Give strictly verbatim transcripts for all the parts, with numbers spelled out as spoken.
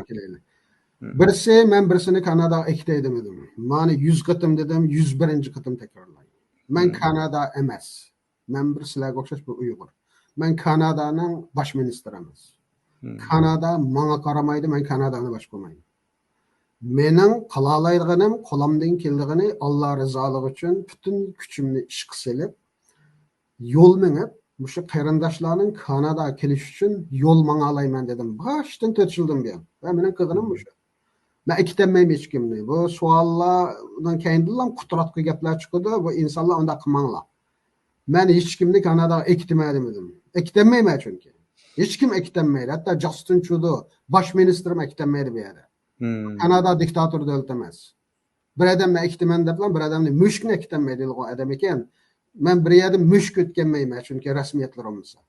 كېلەيلى. بىرسى، مەن بىرسىنى كاناداغا ئەكېتەي دېمىدىم. مانا يۈز قېتىم دېدىم، يۈز بىرىنچى قېتىم تەكرارلايمەن. مەن كانادا ئەمەس. مەن بىر سىلەرگە ئوخشاش بىر ئۇيغۇر. مەن كانادانىڭ باش مىنىستىرى ئەمەس. كانادا ماڭا قارىمايدۇ، مەن كانادانى باشقۇرمايمەن. مېنىڭ قىلالايدىغىنىم، قولۇمدىن كېلىدىغىنى ئاللا رىزالىقى ئۈچۈن پۈتۈن كۈچۈمنى ئىشقا سېلىپ، يول مېڭىپ، مۇشۇ قېرىنداشلارنىڭ كاناداغا كېلىشى ئۈچۈن يول ماڭالايمەن دېدىم. باشتىن تۆت يىلدىن بۇيان. ۋە مېنىڭ قىلغىنىم مۇشۇ. مەن ئەكېتەلمەيمەن ھېچكىمنى. بۇ سوئاللاردىن كېيىندىنلا قۇتراتقۇ گەپلەر چىقىدۇ. بۇ ئىنسانلار ئۇنداق قىلماڭلار. مەن ھېچكىمنى كاناداغا ئەكېتىمەن دېمىدىم. ئەكېتەلمەيمەن چۈنكى. ھېچكىم ئەكېتەلمەيدۇ. ھەتتا جاستىن ترۇدو، باش مىنىستىرىمۇ ئەكېتەلمەيدۇ بۇ يەردە. كانادا دىكتاتور دۆلىتى ئەمەس. بىر ئادەم مەن ئەكېتىمەن دەپلا بىر ئادەمنى، مۈشۈكنى ئەكېتەلمەيدۇ، ئۇ ئادەم ئىكەن. مەن بىر يەردە مۈشۈك ئۆتكەلمەيمەن، چۈنكى رەسمىيەتلىرى بولمىسا.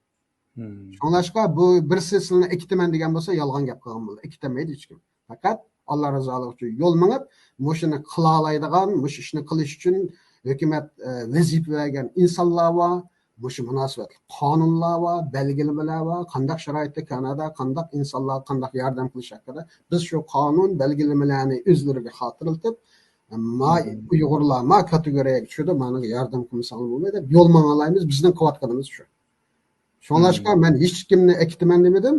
شۇڭلاشقا بۇ بىرسى سىلىنى ئەكېتىمەن دېگەن بولسا يالغان گەپ قىلغان بولىدۇ. ئەكېتەلمەيدۇ ھېچكىم. پەقەت ئاللا رىزالىقى ئۈچۈن يول مېڭىپ، مۇشۇنى قىلالايدىغان، مۇشۇ ئىشنى قىلىش ئۈچۈن ھۆكۈمەت، ئە، ۋەزىپە بەرگەن ئىنسانلار بار، مۇشۇ مۇناسىۋەتلىك قانۇنلار بار، بەلگىلىمىلەر بار، قانداق شارائىتتا كانادا، قانداق ئىنسانلارغا قانداق ياردەم قىلىش ھەققىدە بىز شۇ قانۇن بەلگىلىمىلەرنى ئۆزلىرىگە خاتىرىلىتىپ، ما ئۇيغۇرلار ما كاتېگورىيەگە چۈشىدۇ، مانىڭغا ياردەم قىلمىساڭلار بولمايدۇ دەپ يول ماڭالايمىز، بىزنىڭ قىلىۋاتقىنىمىز شۇ. شۇڭلاشقا مەن ھېچكىمنى ئەكېتىمەن دېمىدىم،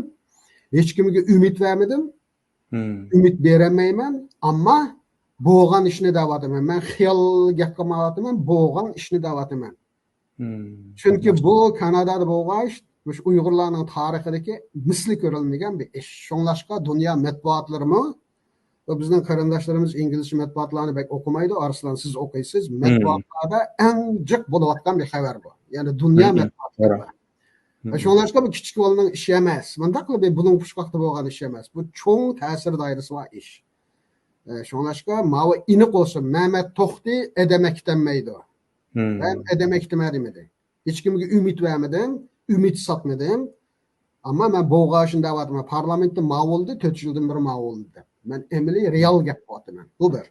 ھېچكىمگە ئۈمىد بەرمىدىم، ئۈمىد بېرەلمەيمەن، ئەمما بولغان ئىشنى دەۋاتىمەن. مەن خىيال گەپ قىلمايۋاتىمەن، بولغان ئىشنى دەۋاتىمەن. چۈنكى بۇ كانادادا بولغان ئىش، مۇشۇ ئۇيغۇرلارنىڭ تارىخىدىكى مىسلى كۆرۈلمىگەن بىر ئىش. شۇڭلاشقا دۇنيا مەتبۇئاتلىرىمۇ، بۇ بىزنىڭ قېرىنداشلىرىمىز ئىنگلىزچە مەتبۇئاتلارنى بەك ئوقۇمايدۇ، ئارسلان سىز ئوقۇيسىز، مەتبۇئاتلاردا ئەڭ جىق بولۇۋاتقان بىر خەۋەر بۇ. يەنى دۇنيا مەتبۇئاتلىرىدا. شۇڭلاشقا بۇ كىچىك بالىنىڭ ئىشى ئەمەس. مۇنداق قىلىپ بۇلۇڭ پۇچقاقتا بولغان ئىش ئەمەس. بۇ چوڭ تەسىر دائىرىسى بار ئىش. ئە، شۇڭلاشقا ماۋۇ ئېنىق بولسۇن، مەمەت توختى ئادەم ئەكېتەلمەيدۇ. مەن ئادەم ئەكېتىمەن دېمىدى. ھېچكىمگە ئۈمىد بەرمىدىم، ئۈمىد ساتمىدىم. ئەمما مەن بولغان ئىشنى دەۋاتىمەن. پارلامېنتتا ماۋۇ بولدى، تۆت يىلدىن بېرى ماۋۇ بولدى دەپ. مەن ئەمەلىي، رېئال گەپ قىلىۋاتىمەن. بۇ بىر.